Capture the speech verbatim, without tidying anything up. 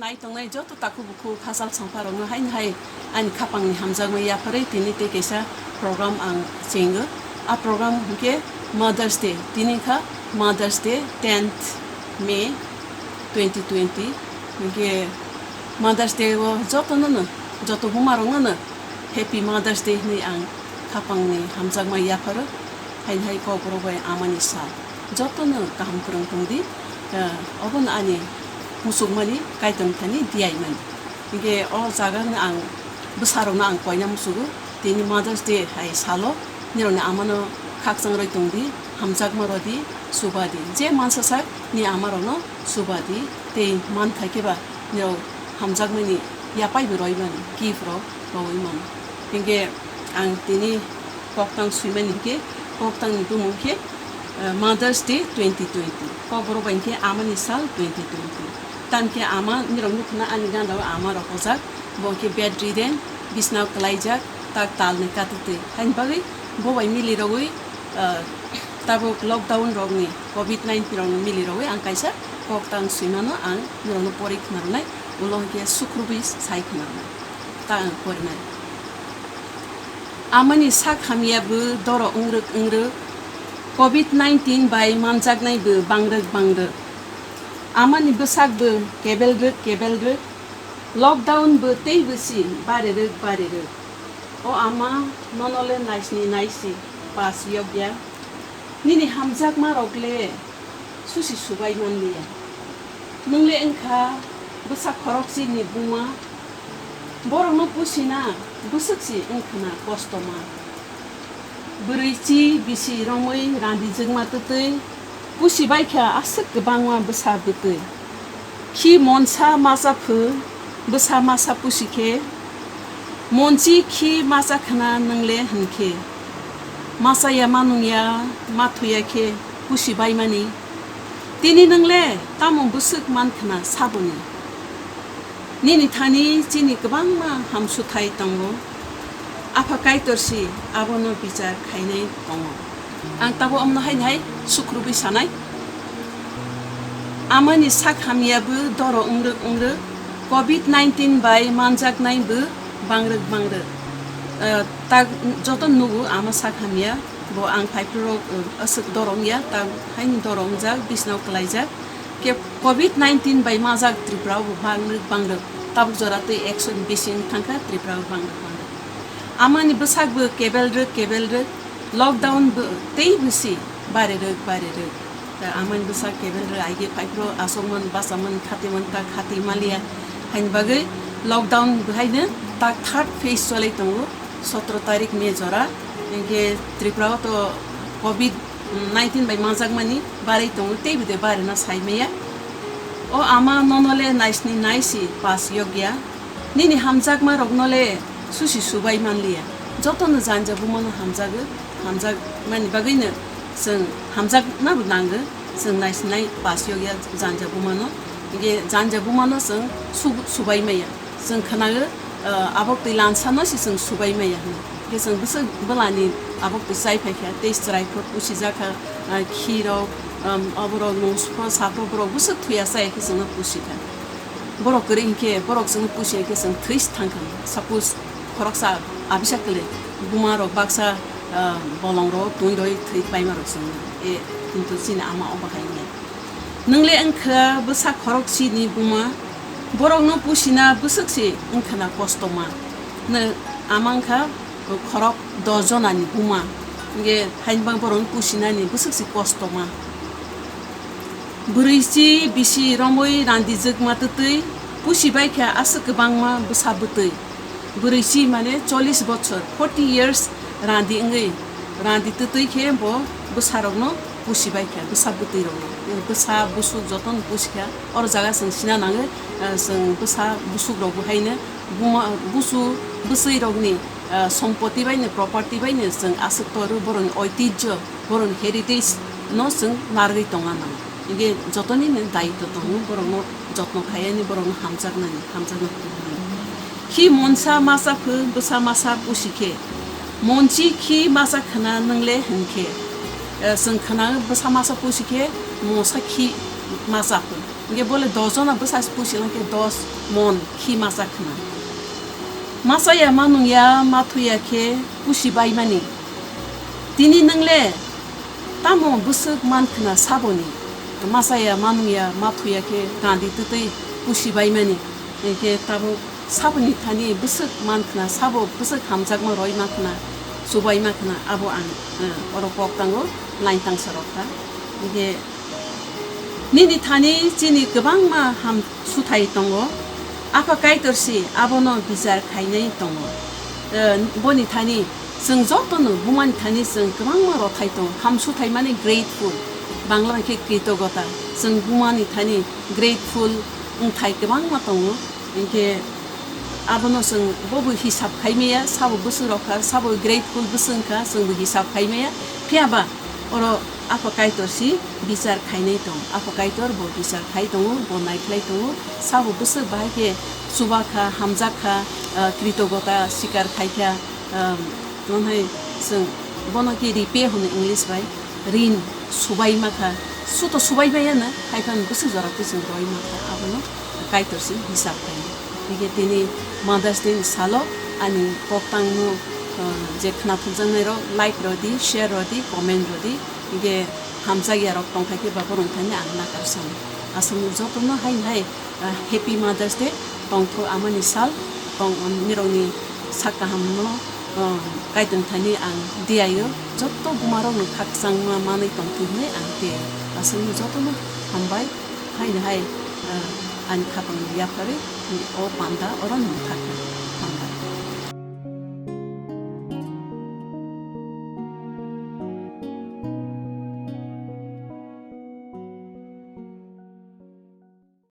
Nai tongnai joto takhuk bukhuk hachal songpharokno haino hai ani khapangni hamjakma yapharwi tini tei kaisa program ang chengo. A program hwnkhe Mother's Day. Tini wngkha Mother's Day, tenth May twenty twenty. Hwnkhe Mother's Day o jotonono, joto bumaroknono Happy Mother's Day hwnwi ang khapangni hamjakma yapharo. Haino hai Kokborok bai amani sal. Jotono kaham kwrwng tong di. Eh, obono ani muchukmani Kaitor thani diyaimani. Hinkhe o jaga no ang bwsarokno ang koina muchugo. Tini Mother's Day hai salo nirokni amano khakchang rwi tong di, hamjakma rw di, chuba di. Je mansa sak ni amarokno chuba di, tei man khai khe ba nirok hamjakmani yapaibo roimani, gift rok rowi mano. Hinkhe ang tini koktang swimani hinkhe, koktangni bumung khe, eh, Mother's Day twenty twenty. Kokborok bai hinkhe amani sal twenty twenty. Tamkhe ama, nirok nukhuna ani gana o ama rok ojak, bo hinkhe bedridden, bisnao kwlaijak, tak talni katwtwi. Haini bagwi bo bai milirogwi, eh, tabuk lockdown rokni, covid nineteen rokni milirogwi ang kaisa koktang swimano ang nirokno pori khna rwnai, ulo hinkhe sukrubwi sai khna rwnai. Ta ang porinai. Amani sak hamya bo doro wngrwk wngrwk, covid nineteen bai manjaknai bo bangrwk bangrwk. Amani bwsak bo kebel rwk kebel rwk, lockdown bo tei bwsi barirwk barirwk. O ama, nono le naisni naisi pas yokya. Nini hamjakma rok le susi subai manliya. Nwng le wngkha bwsa khorokchi ni buma, borokno pusina bwswk si wngkhana kostoma. Bwrwi chi bisi romwi randijwkma twtwi pusi baikha aswk kwbangma bwsa bwtwi. Khi monsa masa phu, bwsa masa pusi khe, monchi khi masa khna nwng le hwn khe, masa ya manung ya, ma thuya khe pusi baimani. Tini nwng le tamo bwswk man khna saboni? Nini thani chini kwbangma hamsuthai tongo. Apha Kaitor si abono bichar khainai tongo. Ang tabo omno haini hai sukrubwi sanai. Amani sak hamya bo doro wngrwk wngrwk, covid nineteen bai manjaknai bo bangrwk bangrwk. Eh, tak joto nugo ama sak hamya, bo ang phaiphru rok, eh, aswk doro wngya, tak haini doro wngjak, bisnao kwlaijak. Khe covid nineteen bai majak Tripura o bo bangrwk bangrwk, tabuk jora tei ekso ni bisi wng thangkha Tripura o bangrwk bangrwk. Amani bwsak bo kebel rwk kebel rwk, lockdown bo tei bwsi bari rwk bari rwk. Ta amani bwsak kebel rwk aige phaiphru aswk man basa man khati man ta khati maliya. Haini bagwi lockdown bo haino ta third phase cholai tongo, sotro tarik May jora. Hinkhe Tripura o to covid nineteen bai manjakmani barwi tongo, tei bwdai barina sai maya. O ama, nono le naisni naisi pas yokya. Nini hamjakma rokno le susi subai manliya. Jotono janja bumano hamjago, hamjakmani bagwino chwng hamjaknabo nango. Chwng naisni nai pas yokya janja bumano. Hinkhe janja bumano chwng sub-, subai maya. Chwng khwnago, ah, abok twi lansano se chwng subai maya hwnwi. Hwnkhe chwng bwswk bwlani abok twi chai phaikha, tei chwrai phor pusijakha, ah, khirok, um, oborok nung sukho saphro borok bwswk thuya chaya khe chwngno pusikha. Borok kwrwi hinkhe borok chwngno pusiya khe chwng thwi se thangkha. Suppose khoroksa abisa kwlwi buma rok baksa, ah, bolong rok twi roi thwi paima rok chwngno. E, kintu chini ama obo hai wngya. Nwng le wngkha bwsa khorok sini buma, borokno pusina bwswk se wngkhana kostoma. Nwng ama wngkha khorok dos jonani buma, hinkhe hainbang borokno pusinani bwswk se kostoma. Bwrwi si bisi romwi randijwkma twtwi pusi baikha aswk kwbangma bwsa bwtwi. Bwrwi si mane chollish bochor, forty years randi wngwi, randi twtwi khe bo bwsarokno pusi baikha, bwsa bwtwirokno. Bwsa busuk jotono pusikha. Oro jaga chwng sina nango, eh, chwng bwsa busukrokbo haino buma, busu bwswirokni, eh, sompoti baino, property baino chwng aswk toro, borokni oitijjo, borokni heritage no chwng narwgwi tongna nango. Hinkhe jotoni no daitw tongo, borokno jotno khaiyani, borokno hamjaknani, hamjakna tubunani. Khi monsa masa phu bwsa masa pusi khe, monchi khi masa khna nwng le hwn khe, eh, chwng khna bwsa masa pusi khe monsa khi masa phu. Hingke bole dos jona bwsa pusi hingke dos mon khi masa khna. Masa ya manung ya mathu ya khe pusi baimani. Tini nwngle tamo bwswk man khna saboni. Masa ya manung ya mathu ya khe kandi twtwi pusi baimani. Hingke tabuk saboni thani bwswk man khna, sabo bwswk hamjakma roi ma khna, chubai ma khna, abo ang, eh, oro kok tango, lain tangsa rok kha. Hingke nini thani chini kwbangma ham suthai tongo, Apha Kaitor si abono bichar khainai tongo. Eh, boni thani chwng jotono bumani thani chwng kwbangma rothai tongo, ham suthai mani grateful, Bangla bai khe kritogota, chwng bumani thani grateful wngthai kwbangma tongo. Hingke abono chwng bobo hisab khaimaya, sabo bwswk rok kha, sabo grateful bwswk wngkha, chwngbo hisab khaimaya. Phiya ba oro Apha Kaitor si bichar khainai tong, Apha Kaitor bo bichar khai tongo, bo naikhlai tongo, sabo bwswk bahai khe chuba kha, hamjak kha, ah, kritogota sikar khai kha, ah, tong hai chwng bono khe repay hwnwi English bai. Rin subai ma kha, suto subai maya na, hai phano bwswk jora twi chwng roi ma kha, abono Kaitor si hisab khai. Hingke tini Mother's Day ni salo ani kok tangno, uh, je khna thokjaknai rok like rodi, share rodi, comment rodi, hingke hamjak ya rok tong kha khe ba borok thani ang nakar sano. Aswk jotono hai hai Ah, Happy Mother's Day, tongthok amani sal, tong, nirokni sak kahamno, ah, Kaitor thani ang diyaio, jotto bumarokno khakchangma manwi tongthok hinwi ang diyaio. Aswkno jotono hambai, haino hai, ah, ani khapangni yapharwi o panda oro nungthakha.